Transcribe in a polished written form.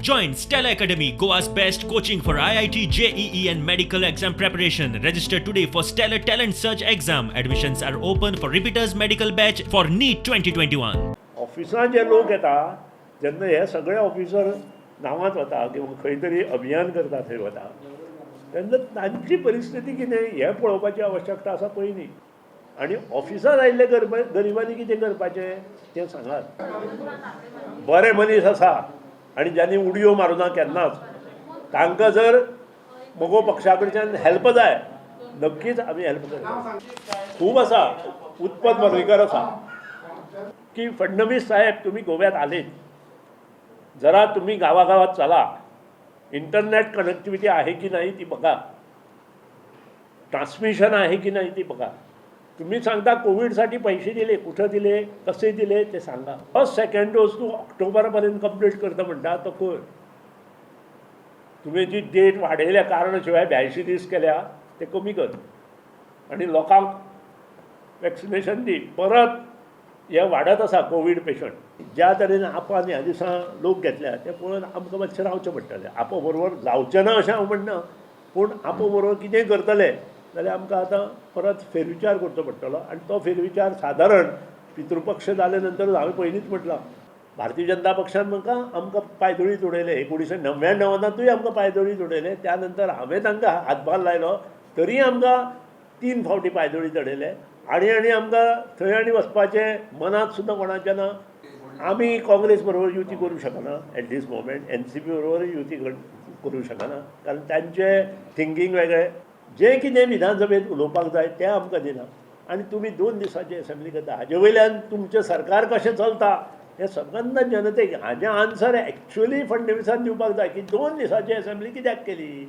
Join Stellar Academy, Goa's best coaching for IIT, JEE, and medical exam preparation. Register today for Stellar Talent Search exam. Admissions are open for repeaters medical batch for NEET 2021. ऑफिसांत जे लोक येता जेन्ना हे सगळे officer गांवांत वता किंवा खंय तरी अभियान करता थंय वता तेन्ना तांची परिस्थिती कितें हें पळोवपाची आवश्यकता आसा पयलीं. आनी ऑफिसांत आयिल्ले गरिबांनी कितें करपाचें तें सांगात. बरे मनीस आसा आनी ज्यांनी उडयो मारुना केन्नाच, तांकां जर मगो पक्षा कडच्यान हेल्प जाय, नक्कीच आमी हेल्प करता. खूब आसा. उत्पल पर्रीकर आसा की फडणवीस साहेब, तुम्ही गोव्यात आलेत, जरा तुम्ही गावागावात चला, इंटरनेट कनेक्टिव्हिटी आहे की नाही ती बघा, ट्रान्समिशन आहे की नाही ती बघा. तुम्ही सांगता कोविडसाठी पैसे दिले, कुठं दिले, कसे दिले ते सांगा. फर्स्ट सेकंड डोस तूं ऑक्टोबरापर्यंत कंप्लीट करता म्हणटा तो कर. तुवें जी डेट वाडयल्या कारण शिवाय 82 दीस केल्या ते कमी कर आनी लोकांक वॅक्सिनेशन दी. परत हे वाडत आसा कोवीड पेशंट. ज्या तरेन आपान ह्या दिसा लोक घेतल्या ते पळोवन आमकां मातशें रावचें पडटलें. आपा बरोबर जावचें ना अशें हांव म्हणना, पूण आपा बरोबर कितें करतले जाल्यार आमकां आतां परत फेरविचार करचो पडटलो. आनी तो फेरविचार सादारण पितृपक्ष जाले नंतर. हांवें पयलींच म्हटलां, भारतीय जनता पक्षान म्हाका आमकां पांयदोळीत उडयले. 1999तूय आमकां पांयदोळीत उडयले. त्या नंतर हांवें तांकां हातभार लायलो तरी आमकां तीन फावटी पांयदोळीत उडयले. आनी आमकां थंय आनी वचपाचें मनांत सुद्दां कोणाचें ना. आमी काँग्रेस बरोबर युती करूं शकना एट दीस मोमेंट. एनसीपी बरोबर युती करूं शकना, कारण तांचें थिंकींग वेगळें. जें कितें विधानसभेंत उलोवपाक जाय तें आमकां दिना आनी तुमी 2 दिसांची एसेंब्ली करता. हाजे वयल्यान तुमचें सरकार कशें चलता हें सबंद जनतेक हाजें आन्सर एक्चुअली फडणवीसान दिवपाक जाय की 2 दिसांची एसेंब्ली कित्याक केली.